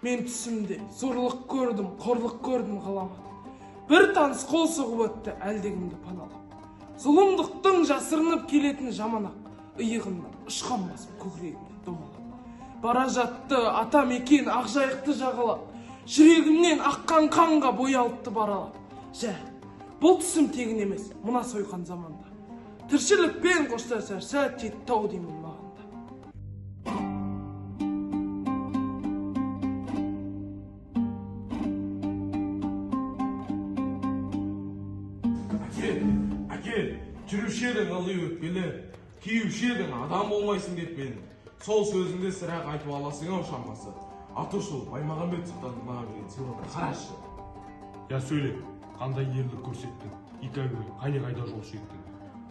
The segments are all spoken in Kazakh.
Мен түсімде зорлық көрдім, қорлық көрдім ғаламат. Бір таныс қол соғып өтті әлдекімді паналап. Зұлымдықтың жасырынып келетін жаман ақ, иығымнан ұшқан басым көкірегімде домалап. Бара жатты ата мекен Ақжайықты жағалап, жүрегімнен аққан қанға боялыпты баралап. Жә, бұл түсім тегін емес, мына сойқан заманда. Тіршілікпен қоштасар сәт жетті ау деймін маған да. Әке, әке, жүруші едің ылғи өкпелі, киюші едің адам болмайсың деп мені. Сол сөзіңді сірә айтып аласың ау шамасы. Атышулы Баймағамбет сұлтанның маған берген сыйлығын қарашы. Я сөйле, қандай ерлік көрсеттің, екі әуе, қане қайда жол шектің?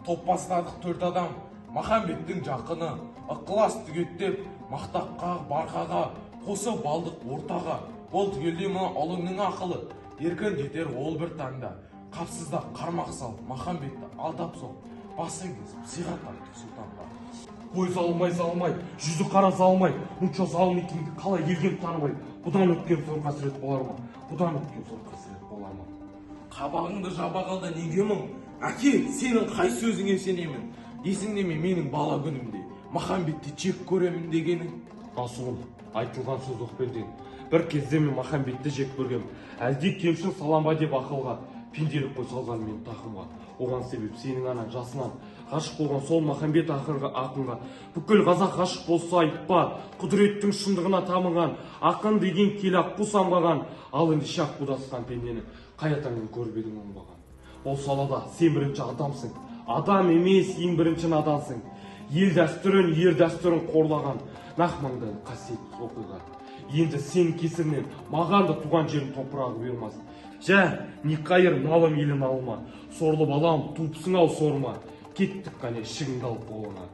Топ бастадық төрт адам, Махамбеттің жақыны, ықылас түгеттеп, мақтаққа, барқаға, қосып алдық ортаға. Ол түгелдей мына ұлыңның ақылы, еркін жетер ол бір таңда. Қапсызда қармақ салып, Махамбетті алдап соғып, басын кесіп, сыйға тарттық сұлтанға. Қой салмай салмай, жүзі қара салмай, мұнша залым екеніңді қалай елген танымай, бұдан өткен зор қасірет болар ма? Бұдан өткен зор қасірет болар ма? Қабағыңды жаба қалды неге мұң? Әке, сенің қай сөзіңе сенемін? Есіңде ме менің бала күнімде Махамбетті жек көремін дегенің? Расулым, айтылған сөз оқпелден. Бір кезде мен Махамбетті жек көргем. Әлде кемшін салам ба деп ақылға, пенделік қой салған мен тақымға. Оған себеп сенің анаң жасынан ғашық болған сол Махамбет ақырғы ақынға. Бүкіл қазақ ғашық болса айтпа, құдіреттің шындығына табынған, ақын деген кел аққу самғаған, ал ендеше аққудасқан пендені қай атаңнан көріп едің оңбаған? Ол салада сен бірінші адамсың, адам емес ең бірінші надансың. Ел дәстүрін, ер дәстүрін қорлаған, нақ маңдайлы қасиетсіз оқиға. Енді сен кесірінен маған да туған жердің топырағы бұйырмас. Жә, не қайыр малым елін алма, сорлы балам, туыпсың ау сорма, кеттік қане ішігіңді алып қолыңа.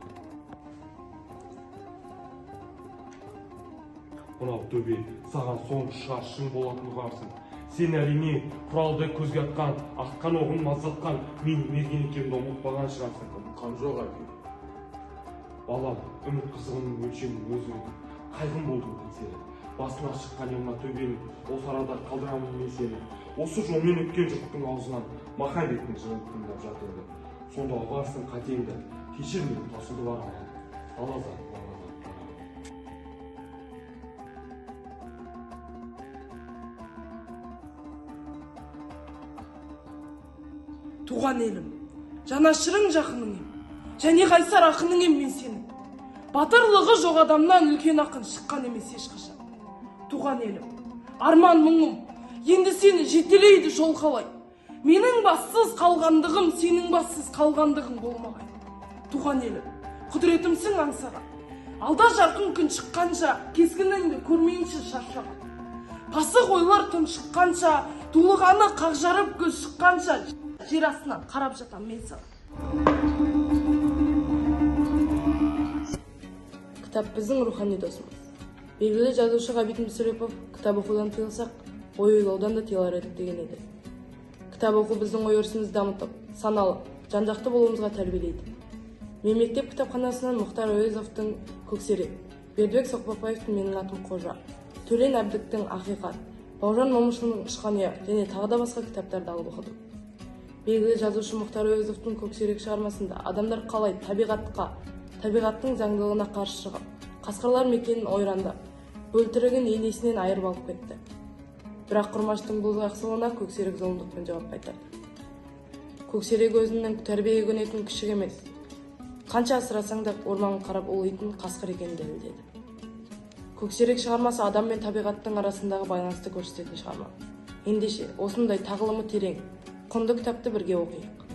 Мынау төбе саған соңғы шығар шың болатын ұғарсың. Сен әрине құралдай көзге атқан, атқан оғын маздатқан, мен мерген екенімді ұмытпаған шығарсың. Ұмытқан жоқ әке. Балам, үміт қызығының өлшемін өзің өтіп, қайғым болдың тексері. Басына шыққан мына төбенің, осы арада қалдырамын мен сені. Осы жолмен өткен жұрттың аузынан Махамбеттің жырын тыңдап жат енді. Сонда ұғарсың қатеңді, кешір мені тосылды бар аян. Алазар, алазар. Туған елім, жанашырың жақының ем, және қайсар ақының ем мен сенің. Батырлығы жоқ адамнан үлкен ақын шыққан емес ешқашан. Туған елім, арман мұңым, енді сені жетелейді жол қалай. Менің бассыз қалғандығым, сенің бассыз қалғандығың болмағай. Туған елім, құдіретімсің аңсаған. Алда жарқын күн шыққанша, кескініңді көрмейінші шаршаған. Пасық ойлар тұншыққанша, дулығаны қақ жарып көз шыққанша, жер астынан қарап жатам мен саған. Кітап біздің рухани досымыз. Белгілі жазушы Ғабит Мүсірепов кітап оқудан тыйылсақ, ой ойлаудан да тыйылар едік деген еді. Кітап оқу біздің ой өрісімізді дамытып, саналы, жан-жақты болуымызға тәрбиелейді. Мен мектеп кітапханасынан Мұхтар Әуезовтің Көксерек, Бердібек Соқпақбаевтың Менің атым Қожа, Төлен Әбдіктің Ақиқат, Бауыржан Момышұлының Ұшқан ұя және тағы да басқа кітаптарды алып оқыдым. Белгілі жазушы Мұхтар Әуезовтің Көксерек шығармасында адамдар қалай табиғатқа, табиғаттың заңдылығына қарсы шығып, қасқырлар мекенін ойрандап, бөлтірігін енесінен айырып алып кетті. Бірақ Құрмаштың бұл жақсылығына Көксерек зұлымдықпен жауап қайтарды. Көксерек өзінің тәрбиеге көнетін күшік емес, қанша асырасаң да орманға қарап ұлитын қасқыр екенін дәлелдеді. Көксерек шығармасы адам мен табиғаттың арасындағы байланысты көрсететін шығарма. Ендеше, осындай тағылымы терең, құнды кітапты бірге оқиық.